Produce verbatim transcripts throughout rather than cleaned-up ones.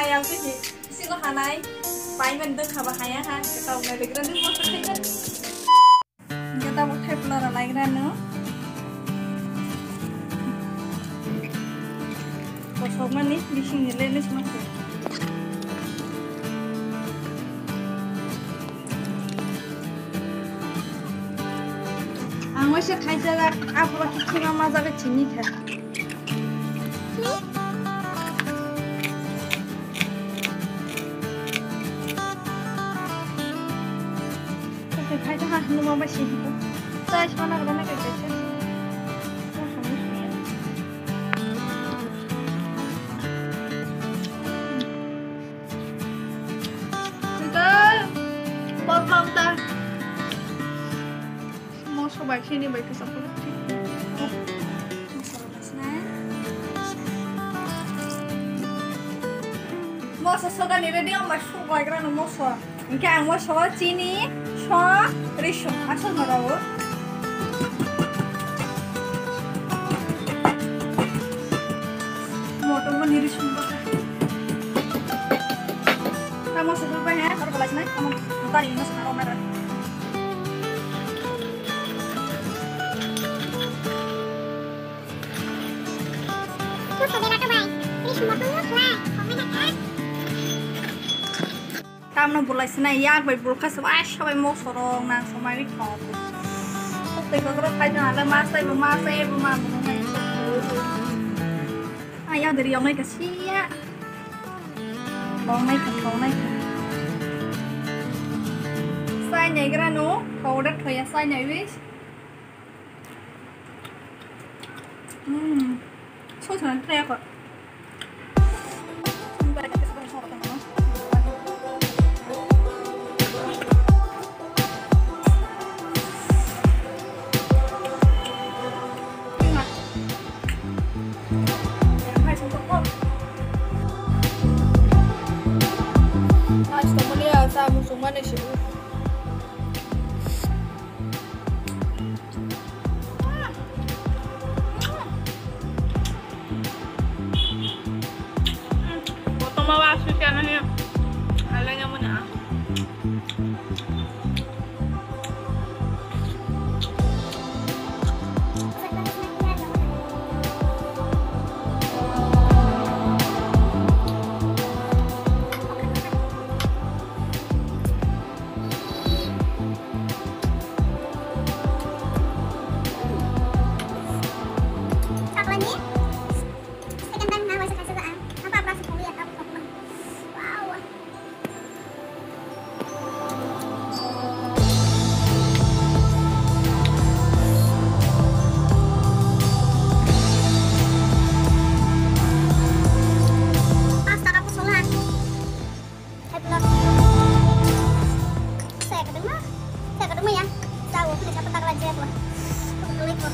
Ayang sih, silo hanai, paiman dek haba haya ha, ketawa ngai dek rani mo ketawa. Kita bo thepla ra lai rano. Kosok mani, bising ni lenis masuk. Ang waisa khaijak, aphuru khe thima majagwi chini kha. Khaijak ha, numa bai si. Chai sona gana khaijak. Twinkle, bol pang ta. Moso bai sini bai kisa pura. Moso soda ni ready, ang bai su bai gra no moso. Hingke ang moso chini, so, risum, asal no rao. Motor mani risum baka. Tamo sebelum banyak, kalau kelasnya, tamo tadi ini sekarang mana? Tamno bulai sinai yak bai bulkha se wai sabai mosorok nang somai wi thok. Tei kokro khai jana le mas tai bo mas tai bo ma bo nai. Ai ya deri yong nai ka sia. Long nai ka long nai ka. Sai nai gra no powder thoya sai nai wi. Hmm. Soi sana try ko. Kotorma wa sui khe nini alai nang mani ah. Chocolate ni? Second time na waisa khaisa ang. Apa apa sih kau ya kau kau. Wow. Pas tak apa solan. Saya kadang mah, saya kadang mah ya. Tahu, kita siapa tak raja apa. Kebetulan itu.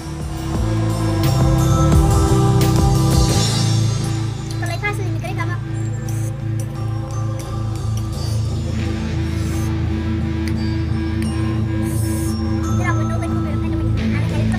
Kalau itu hasil mikirnya kamu. Tidak, betul, betul, betul, betul. Ada kayak itu.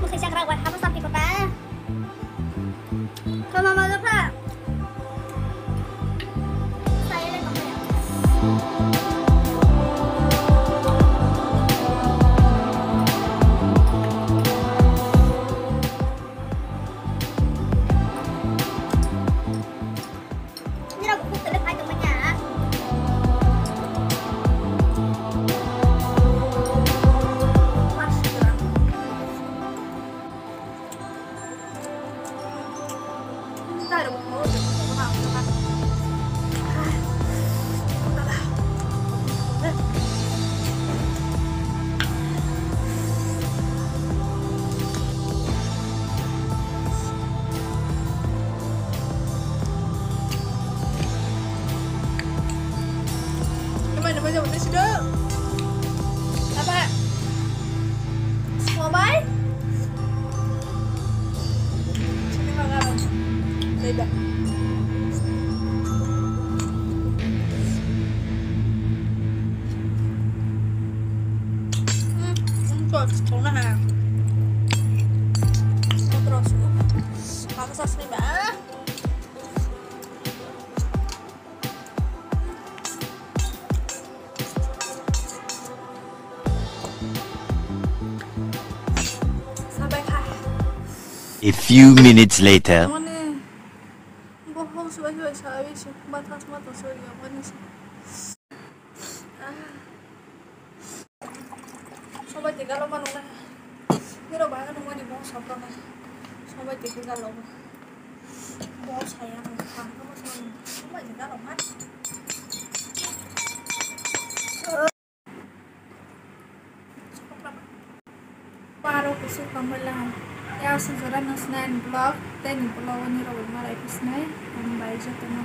Mukhe chakra bai habo sapi kota. Kama maga pha. Saya le kama ya. Songna ha. Motor su. Bangsa sini ba. Sabai kha. A few minutes later. Mane, bohong subai subai sabai se, bathas mathas subai ya mane se. Ah. Sobai twi galokma nuknai. Nirok bahai nukmani bo sobroknai. Sobai twi khe galokma. Bo saya ang, ang khe bo saya ang. Sobai twi galokma. Paro kusuk tongmani lang. Tei aswk jora no sinai ni vlog, tei ni vlog o nirok bai malai phi sinai. Ang bai jotono.